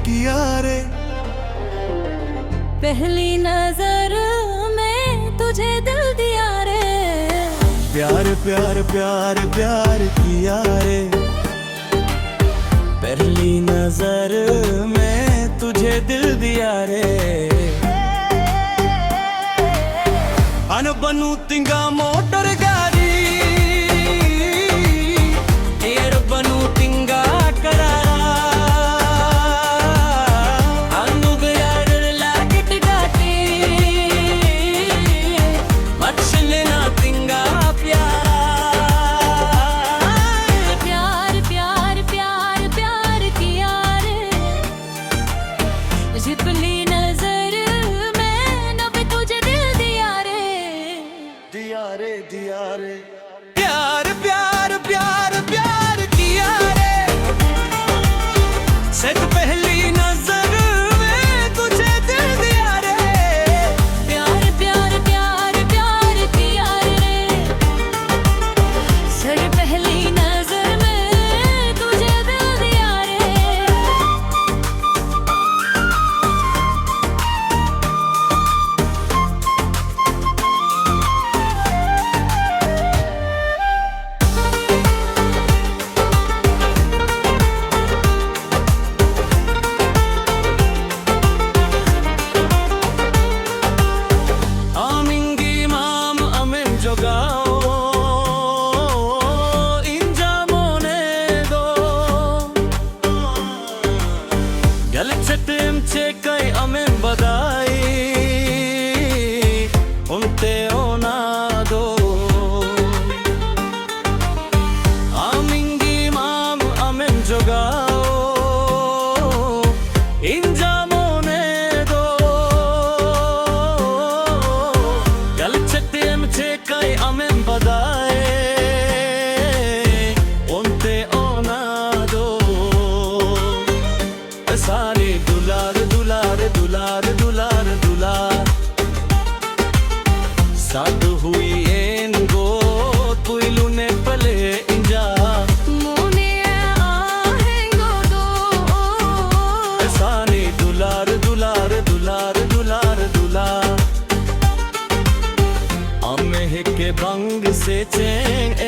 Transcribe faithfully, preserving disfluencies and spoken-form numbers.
किया रे। पहली नजर में तुझे दिल दिया रे। प्यार प्यार प्यार प्यार किया रे। पहली नजर में तुझे दिल दिया रे। अन बनू तिंगा मोटर गाड़ी, एयर बनू तिंगा करारा। अनु गयार लागिट गाटी, मच्छले ना तिंगा प्यारा। प्यार प्यार प्यार प्यार किया रे। जिपली नजर में नब तुझे दिल दिया रे। दिया रे दिया रे। प्यार प्यार प्यार प्यार किया रे। सच पहली नजर में तुझे दिल दिया रे। प्यार प्यार प्यार प्यार किया रे। सच पहली नजर में तुझे दिल दिया रे। ᱟᱢ ᱤᱧ ᱜᱮ ᱢᱟᱢ ᱟᱢᱮᱢ ᱡᱚᱜᱟᱣ, ᱤᱧ ᱡᱟ ᱢᱚᱱᱮ ᱫᱚ᱾ ᱜᱟᱞᱮ ᱪᱷᱮᱴᱮᱢ ᱪᱮᱠᱟᱭ ᱟᱢᱮᱢ ᱵᱟᱰᱟᱭ, ᱚᱱᱛᱮ ᱚᱱᱟ ᱫᱚ᱾ ᱟᱢ ᱤᱧ ᱜᱮ ᱢᱟᱢ ᱟᱢᱮᱢ ᱡᱚᱜᱟᱣ, ᱤᱧ ᱡᱟ ᱢᱚᱱᱮ ᱫᱚ᱾ ᱜᱟᱞᱮ ᱪᱷᱮᱴᱮᱢ ᱪᱮᱠᱟᱭ ᱟᱢᱮᱢ ᱵᱟᱰᱟᱭ, ᱚᱱᱛᱮ ᱚᱱᱟ ᱫᱚ᱾ ᱥᱟᱨᱮ ᱫᱩᱞᱟᱨ ᱫᱩᱞᱟᱨ ᱫᱩᱞᱟᱨ ᱫᱩᱞᱟᱨ ᱫᱩᱞᱟᱨ᱾ ᱥᱟᱫ ᱦᱩᱭᱮᱱ ᱜᱚᱫ ᱯᱩᱭᱞᱩ ᱱᱮ ᱯᱟᱞᱮ ᱤᱧ ᱡᱟ᱾ ᱢᱚᱱᱮ ᱟᱦᱮᱸ ᱜᱚᱫᱚᱜ᱾ ᱵᱟᱝ ᱥᱮ ᱪᱮᱫ